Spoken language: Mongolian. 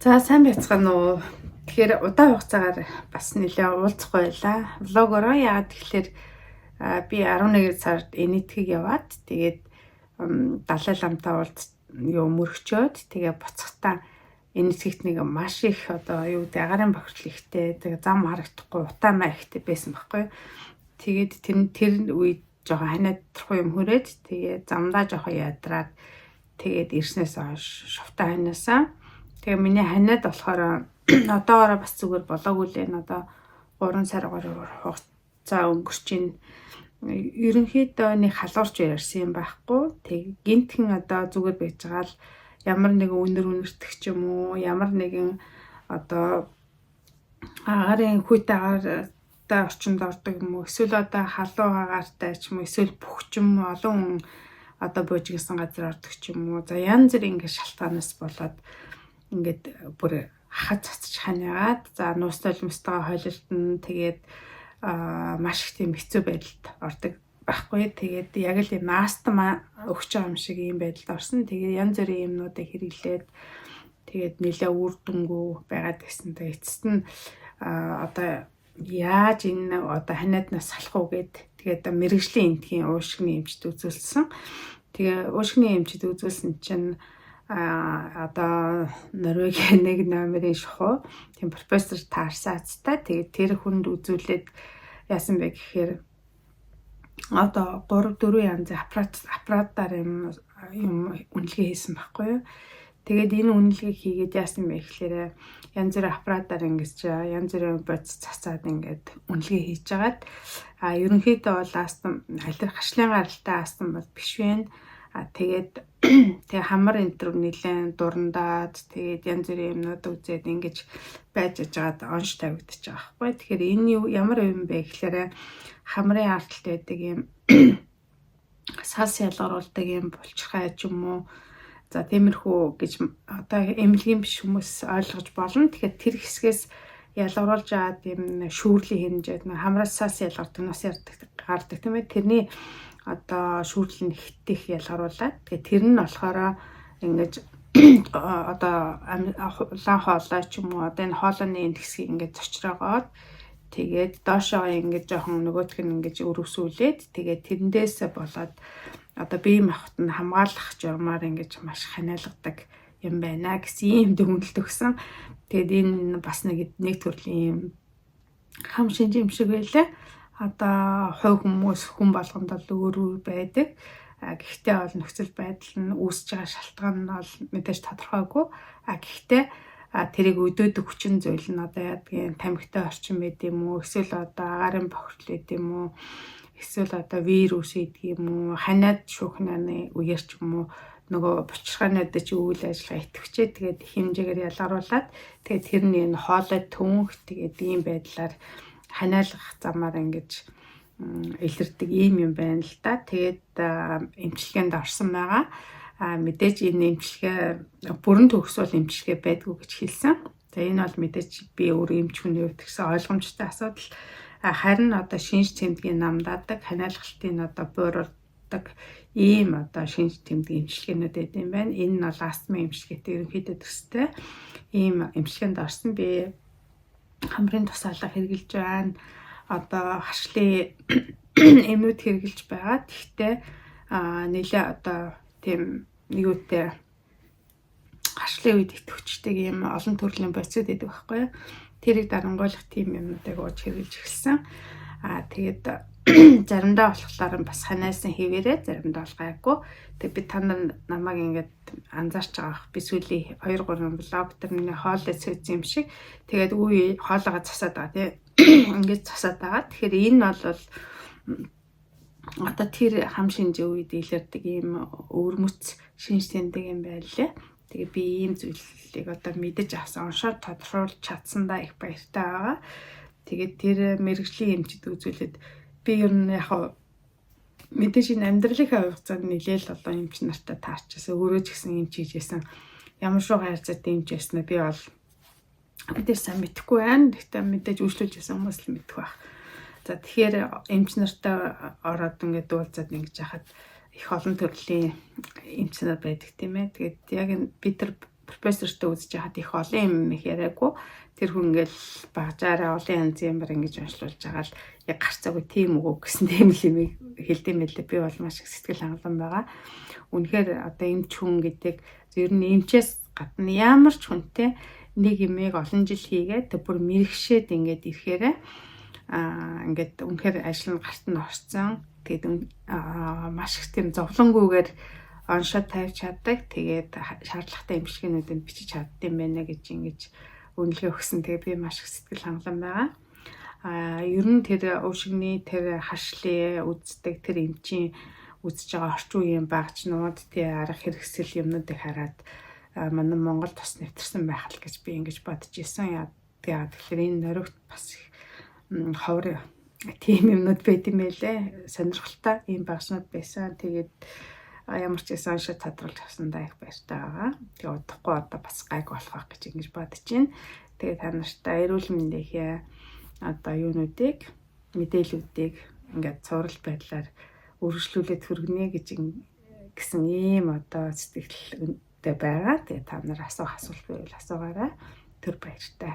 За, сайн байцгаана уу. Тэгэхээр удаан хугацаагаар бас нэлээ уулзахгүй байлаа. Vlog-ороо. Яагаад тэгэхээр би 11 сард Энэтхэг яваад, тэгээд Далай ламтай уулз юу мөргчөөд, тэгээ буцахтаа Энэтхэгт нэг маш их одоо юу гэдэг агарын бохирдол ихтэй, тэгээ зам харагдахгүй, утаа маа ихтэй байсан байхгүй. Тэгээд тэр тэр үед жоохон ханиад юм хүрээд, тэгээ замдаа жоохон ядраад, тэгээд ирснээс хойш шувтаа ханиасан. Тэгээ миний ханиад болохоор одоогоороо бас зүгээр болоогүй л энэ одоо 3 сар хугацаа өнгөрч байна. Ерөнхийдөө нэг халуурч ярьсан юм байхгүй. Тэг гинтхэн одоо зүгээр байж байгаа л ямар нэгэн үнэр үнэртэх ч юм уу, ямар нэгэн одоо агарын хүйтэн агаартай орчинд ордог юм уу, эсвэл одоо халуун агаартай ч юм уу, эсвэл бүх ч юм уу, олон хүн одоо буужигсан газар ордог ч юм уу. За, янз бүрийн ингээд шалтгаанаас болоод ингээд бүр хахад цацж ханиагаад, за, нуус толимстойгоо холилдно, тэгээд маш их тийм хэцүү байдалд ордог байхгүй. Тэгээд яг л юм астма өгч байгаа юм шиг ийм байдалд орсон. Тэгээд янз бүрийн юмнуудыг хэрэглээд, тэгээд нэлээ үр дүнгүй байгаад гэсэн. Тэгээд эцэст нь одоо яаж энэ одоо ханиаднаас салах уу гэд, тэгээд мэргэжлийн энэтхийн уушгины эмчид үзүүлсэн. Тэгээ уушгины эмчид үзүүлсэн чинь одоо Норвегийн нэг номерын шухуу тийм профессор таарсан азтай. Тэгээд тэр хүнд үзүүлээд яасан бэ гэхээр одоо 3 4 янзын аппаратаар юм юм үнэлгээ хийсэн байхгүй юу. Тэгээд энэ үнэлгээг хийгээд яасан бэ гэхээр янз бүрийн аппаратаар ингэж янз бүрийн бодис цацаад ингээд үнэлгээ хийж агаад, ерөнхийдөө бол астм, хашлын гаралтай астм бол биш вэ. Тэгээд тэгээ хамар энэ төр нэлээд дурандаад, тэгээд янз бүрийн юмнууд үзээд ингэж байж ажгаад онш тавигдчих байгаа байхгүй. Тэгэхээр энэ юу ямар юм бэ гэхээр хамрын ардталт байдаг юм сас ялгаруулдаг юм булчирхай ч юм уу. За, тиймэрхүү гэж одоо эмнэлгийн биш хүмүүс ойлгож болно. Тэгэхээр тэр хэсгээс ялгаруулж аваад юм шүүрлийн хэмжээд хамраас сас ялгардаг, нус ярддаг, гардаг, тийм ээ. Тэрний одоо шүүрлэл нь хэтих ялгаруулад, тэгээ тэр нь болохоор ингэж одоо улаан хоолой ч юм уу, одоо энэ хоолойны энэ хэсгийг ингэж зочроогоод, тэгээд доошоо ингэж жоохон нөгөөх нь ингэж өрөвсүүлээд, тэгээд тэрэндээсээ болоод одоо бие махбод нь хамгаалах журмаар ингэж маш ханиалгадаг юм байна гэсэн ийм дүгнэлт өгсөн. Тэгээд энэ бас нэг нэг төрлийн юм хам шинж юм шиг байлаа. Одоо хувь хүмүүс хүн болгонд бол өөр өөр байдаг. Гэхдээ бол нөхцөл байдал нь үүсэж байгаа шалтгаан нь бол мэдээж тодорхойгүй. Гэхдээ тэрийг өдөөдөг хүчин зүйл нь одоо яадгийн тамхитай орчин байд юм уу, эсвэл одоо агаарын бохирдол байд юм уу, эсвэл одоо вирус идэг юм уу, ханиад шүүхнаны үеэр ч юм уу, нөгөө булчирхаанууд чи үйл ажиллагаа идэвхжээ, тэгээд хэмжээгээр ялгаруулад, тэгээд тэрний энэ хоолой түнх, тэгээд ийм байдлаар ханиалгах замаар ингэж илэрдэг ийм юм байна л да. Тэгээд эмчилгээнд орсон байгаа. Мэдээж энэ эмчилгээ бүрэн төгс бол эмчилгээ байдгүй гэж хэлсэн. За, энэ бол мэдээж би өөрөө эмч хүний хувьд гэсэн ойлгомжтой асуудал. Харин одоо шинж тэмдгийн намдаадаг, ханиалгалтын одоо бууруулдаг ийм одоо шинж тэмдгийн эмчилгээнүүд байд юм байна. Энэ нь бол астмын эмчилгээтэй ерөнхийдөө төстэй ийм эмчилгээнд орсон. Би хамрын тусаалга хэрэглэж байна. Одоо харшлын эмнүүд хэрэглэж байгаа. Тэгэхдээ нэлээ одоо тийм юутай харшлын үед идэвхждэг ийм олон төрлийн бодисууд байдаг байхгүй юу? Тэрийг дарангуйлах тийм юмнуудыг ууж хэрэглэж эхэлсэн. Тэгээд заримдаа болохоор бас ханиасан хэвээрээ, заримдаа бол гайгүй. Тэгээд би та нар намайг ингээд анзаарч байгаа бах. Би сүүлийн 2 3 vlog дээр миний хоолой цөөцсөн юм шиг. Тэгээд үе хоолойгоо засаад байгаа, тий. Ингээд засаад байгаа. Тэгэхээр энэ бол одоо тэр хам шинжийн үед илэрдэг ийм өвөрмөц шинж тэмдэг юм байлээ. Тэгээ би ийм зүйлийг одоо мэдэж авсан, оншоод тодорхойлж чадсандаа их баяртай байгаа. Тэгээд тэр мэргэжлийн эмчид үзүүлээд би ер нь яг мэдээж энэ амьдралынхаа хугацаанд нэлээл одоо эмч нартай таарчсан. Өөрөө ч гэсэн эмч хийжсэн. Ямар шугам харьцаатай эмч байсан би бол мэдээж сайн мэдэхгүй байна. Гэхдээ мэдээж үйлчлүүлж байсан хүмүүс л мэдэх байх. За, тэгэхээр эмч нартай ороод ингээд уулзаад ингэж яхад их олон төрлийн эмч нар байдаг, тийм ээ. Тэгээд яг бид нар Профессортой үзэж байхад их олон юм их яриаггүй. Тэр хүн ингээл багжаараа олон янзын юмар ингэж уншлуулж байгаа л яг гарцаагүй тийм үгүй гэсэн тийм л юмыг хэлдэм байлээ. Би бол маш их сэтгэл хангалуун байгаа. Үнэхээр одоо эмч хүн гэдэг ер нь эмчээс гадна ямар ч хүнтэй нэг юмыг олон жил хийгээд тэг бүр мэрэгшээд ингээд ирэхээрээ ингээд үнэхээр ажил нь гарт нь орцсон. Тэгээд маш их тийм зовлонгүйгээр оншоо тавьж чаддаг. Тэгээд шаардлагатай эмчилгээнүүдийг бичиж чаддсан байна гэж ингэж үнэлгээ өгсөн. Тэгээд би маш их сэтгэл хангалуун байгаа. Ер нь тэр уушигны тэр харшлыг үздэг тэр эмчийн үзэж байгаа орчин үеийн багчнууд тий арга хэрэгсэл юмнуудыг хараад манай Монгол тус нэвтэрсэн байх л гэж би ингэж бодож исэн. Яа тэгэхээр энэ норигт бас их ховор тийм юмнууд байд юм байлээ. Сонирхолтой ийм багшнууд байсан. Тэгээд ямар ч байсан шиг тодруулж авсандаа их баяртай байгаа. Тэгээ удахгүй одоо бас гайг болох байх гэж ингэж бодож байна. Тэгээ та нартай эрүүл мэндийнхээ одоо юунуудыг мэдээллүүдийг ингээд цуврал байдлаар үргэлжлүүлээд хүргэнэ гэж гэсэн ийм одоо сэтгэлтэй байгаа. Тэгээ та нар асуух асуулт байвал асуугаарай. Түр баяртай.